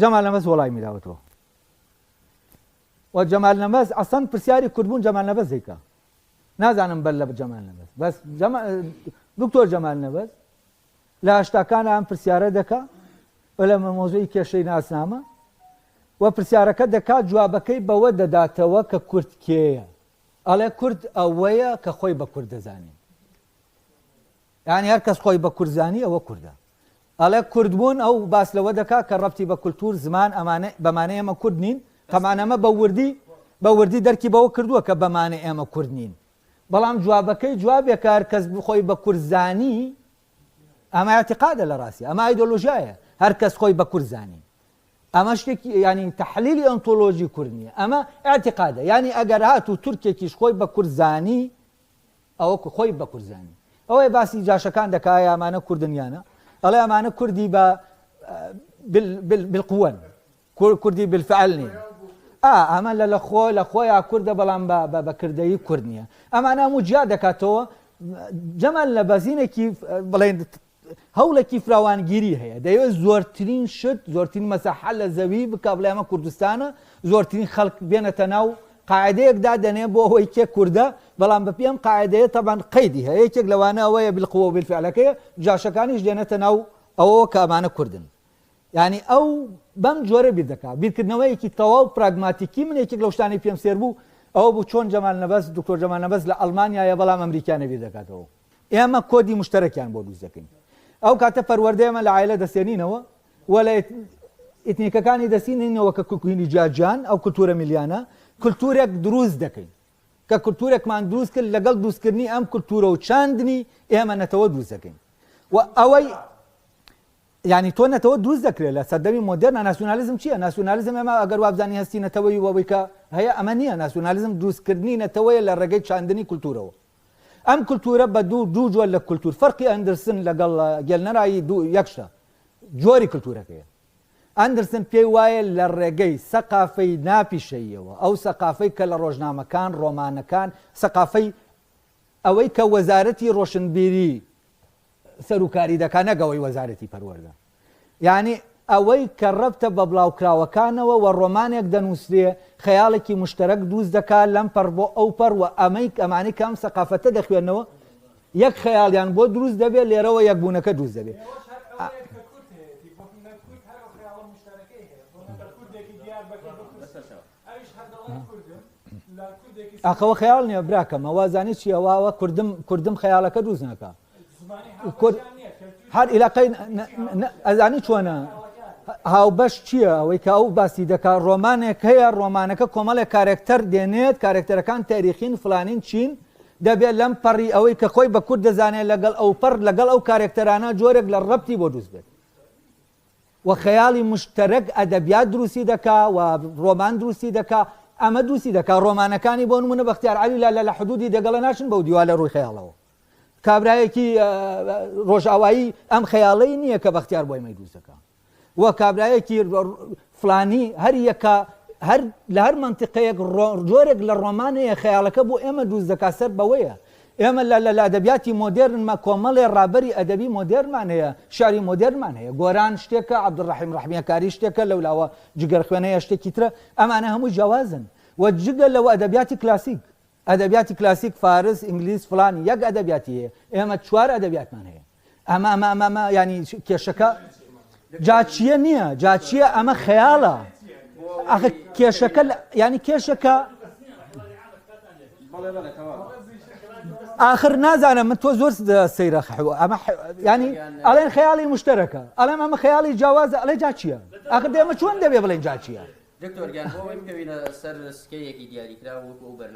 جەمال نەبەز وەڵامی داوەتەوە و جەمال نەبەز ئەسەن پرسیاری کوردبوون جەمال نەبەز دەیکا نازانم بەر لە جەمال نەبەز بەس دکتۆر جەمال نەبەز لە هەشتاکانە ئەم پرسیارە دەکا و لە مەوزوعی کێشەی ناسنامە و پرسیارەکە دەکات جوابەکەی بەوە دەداتەوە کە کورد کێیە ئەڵێ کورد ئەوەیە کە خۆی بە کورد دەزانێ یانی هەر کەس خۆی بە کورد زانی ئەوە کوردە. ئەڵێ کوردبوون ئەو باس لەوە دەکا کە ڕەبتی بە کولتوور، زمان ئەمانە بەمانە ئێمە کورد نین، تەبعەن ئەمە بە وردی بە وردی دەرکی بەوە کردووە کە بەمانە ئێمە کورد نین. بەڵام جوابەکەی جوابێکە هەر کەس خۆی بە کورد زانی ئەمە ئیعتیقادە لە ڕاستی ئەمە ئایدۆلۆژیایە هەر کەس خۆی بە کورد زانی ئەمە شتێکی یانی تەحلیلی ئۆنتۆلۆژی کورد نییە ئەمە ئیعتیقادە یانی ئەگەر هاتوو تورکێکیش خۆی بە کورد زانی ئەوە خۆی بە کورد زانی. ئەوەیە باسی جاشەکان دەکا ئایا ئەمانە کوردن یان نا؟ ئەڵێ ئەمانە کوردی بە بالقوەن کوردی بالفعل نین. ئا ئەمە لە لە خۆ لە خۆیا کوردە بەڵام بە بە کردەیی کورد نییە. ئەمانە هەموو جیا دەکاتەوە جەمال لە بەزینێکی بڵێن هەوڵێکی فراوانگیری هەیە، دەیەوێت زۆرترین شت، زۆرترین مەساحە لە زەوی بکا بڵێ ئەمە کوردستانە، زۆرترین خەڵک بێنێتە ناو قاعدەیەک دادەنێ بۆ ئەوەی کێ کوردە، بەڵام بەپێی ئەم قاعدەیە تەبعەن قەیدی هەیە، یەکێک لەوانە ئەوەیە بالقوە و بالفعلەکەیە، جاشەکانیش دێنێتە ناو ئەوەوە کە ئەمانە کوردن. یانی ئەو بەم جۆرە بیر دەکا، بیرکردنەوەیەکی تەواو پراگماتیکی، من یەکێک لەو شتانەی پێم سێر بوو ئەوە بوو چۆن جەمال نەبەز، دکتۆر جەمال نەبەز لە ئەڵمانیایە بەڵام ئەمریکیانە بیر دەکاتەوە. ئێمە کۆدی موشتەرەکیان بۆ دروست دەکەین. ئەو کاتە پەروەردە ئێمە لە عایلە دەستێنینەوە و لە ئیتنیکەکانی دەستینینەوە کە کوکوینی جیاجیان ئەو کولتوورە میلیانە کولتوورێک دروست دەکەین. کە کولتوورێکمان دروست کرد لەگەڵ دروستکردنی ئەم کولتوورە و چاندنی ئێمە نەتەوە دروست دەکەین. و ئەوەی یانی تۆ نەتەوە دروست دەکرێت لە سەردەمی مۆدێرنا ناسیونالیزم چییە؟ ناسیونالیزم ئێمە ئەگەر وابزانین هەستی نەتەوەیی و ئەوەی کە هەیە ئەمە نییە ناسیونالیزم دروستکردنی نەتەوەیە لە ڕێگەی چاندنی کولتوورەوە. ئەم کولتوورە بە دوو دوو جۆر لە کولتوور فەرقی ئەندرسن لەگەڵ گێلنەرایی دوو یەک شتە جۆری کولتوورەکەیە. ئەندرسن پێی وایە لە ڕێگەی سەقافەی ناپیشەییەوە ئەو سەقافەی کە لە ڕۆژنامەکان، ڕۆمانەکان، سەقافەی ئەوەی کە وەزارەتی ڕۆشنبیری سەروکاری دەکا نەک ئەوەی وەزارەتی پەروەردە یانی ئەوەی کە ڕەبتە بە بڵاوکراوەکانەوە و ڕۆمانێک دەنووسرێ خەیاڵێکی مشتەرەک دروست دەکا لەم پەڕ بۆ ئەو پەڕ و ئەمەی ئەمانەی کە ئەم سەقافەتە دەخوێنەوە یەک خەیاڵیان بۆ دروست دەبێ لێرەوە یەکبوونەکە دروست دەبێ. ئاخەوە خەیاڵ نییە براکەم ئەوە زانی چییە واوە کوردم کوردم خەیاڵەکە دروست ناکا کورد هەر ئیلاقەی ئەزانی چۆنە هاوبەش چییە ئەوەی کە ئەو باسی دەکا ڕۆمانێک هەیە ڕۆمانەکە کۆمەڵێک کارێکتەر دێنێت کارێکتەرەکان تاریخین فلانین چین دەبێت لەم پەڕی ئەوەی کە خۆی بە کورد دەزانێت لەگەڵ ئەو پەڕ لەگەڵ ئەو کارێکتەرانە جۆرێک لە ڕەبتی بۆ دروست بێت و خەیاڵی مشتەرەک ئەدەبیات دروستی دەکا و ڕۆمان دروستی دەکا ئەمە دروستی دەکا ڕۆمانەکانی بۆ نمونە بەختیار عەلی لە لە حدودی دەگەڵە ناچن بەو دیوە لە ڕووی خەیاڵەوە کابرایەکی ڕۆژئاوایی ئەم خەیاڵەی نییە کە بەختیار بۆی مەی دروست دەکا و کابرایەکی فلانی هەر یەکە هەر لە هەر مەنتیقەیەک جۆرێک لە ڕۆمان هەیە خەیاڵەکە بۆ ئێمە دروست دەکات سەر بەوەیە ئێمە لە لە ئەدەبیاتی مۆدێرنمە کۆمەڵێ ڕابەری ئەدەبی مۆدێرنمان هەیە شعری مۆدێرنمان هەیە گۆران شتێکە عەبدولڕەحیم ڕەحمیەکاری شتێکە لەولاوە جگەرخوێنەیە شتێکی ترە ئەمانە هەموو جیاوازن و جگە لەوە ئەدەبیاتی کلاسیک ئەدەبیاتی کلاسیک فارس ئینگلیز فلان یەک ئەدەبیاتی هەیە ئێمە چوار ئەدەبیاتمان هەیە ئەمە ئەمە ئەمە ئەمە ینی کێشەکە جاچیە نییە جاچیە ئەمە خەیاڵە ئەخە کێشەکە ینی کێشەکە آخر نازانم من تۆ زۆر سەیرە ئەمە ینی ئەڵێن خەیاڵی مشتەرەکە ئەڵێم ئەمە خەیاڵی جیاوازە ئەڵێ جاچیە ئاخر دێمە چۆن دەبێ بڵێن جاچیە دکتۆر گیان بۆ ئەوەی بکەوینە سەر سکەیەکی دیاریکراو وەکو ئەو بەرنامە.